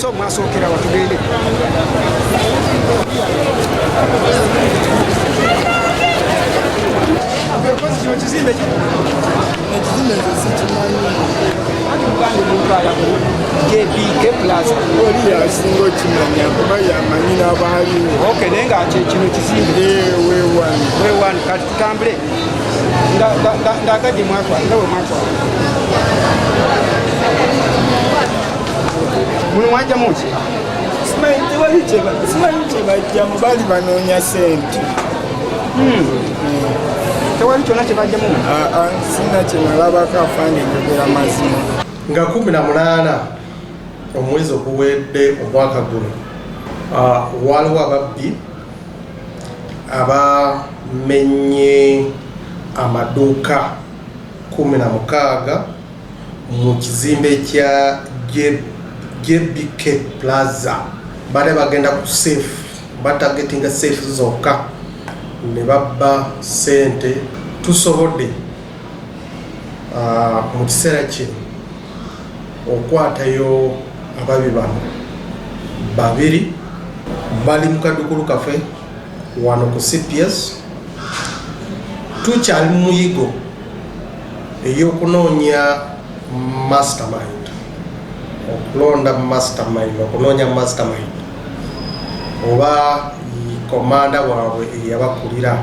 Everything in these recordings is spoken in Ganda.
So mwasookera watugende. Kino kizimbe ki? Ekizimbe nze sikimanyi. Anti muganda omuntu ayaku JBK Plaza. Oli yasinga okimanya kuba yamanyi n'abaaliwo. Okay, naye nga kino kizimbe. Weewani. Weewani, kati tutambule. Ndaga gye mwatwala, nga bwe mwatwala. Muno mwajjamu ki? Simanyi tewali simanyi kye bajjamu, baali banoonya ssente. Tewali kyonna kye bajjamu? Aa, sina kye nalabako afande, njogera mazima. Nga 18 omwezi oguwedde omwaka guno, waliwo ababbi abamenye amaduuka 16 mu kizimbe kya JBK Plaza. Bali bagenda ku safe, batargetinga safe zokka ne babba sente. Tusobodde mu kiseera kino okwatayo ababi bano babiri, bali mu kaddukulu kaffe wano ku CPS. Tukyali mu muyigo ey'okunoonya mastermind, okulonda mastermind, okunoonya mastermind oba komanda waabwe eyabakulira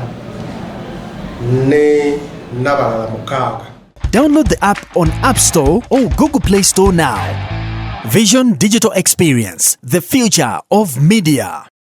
ne n'abalala 6. Download the app on App Store or Google Play Store now. Vision Digital Experience, the future of media.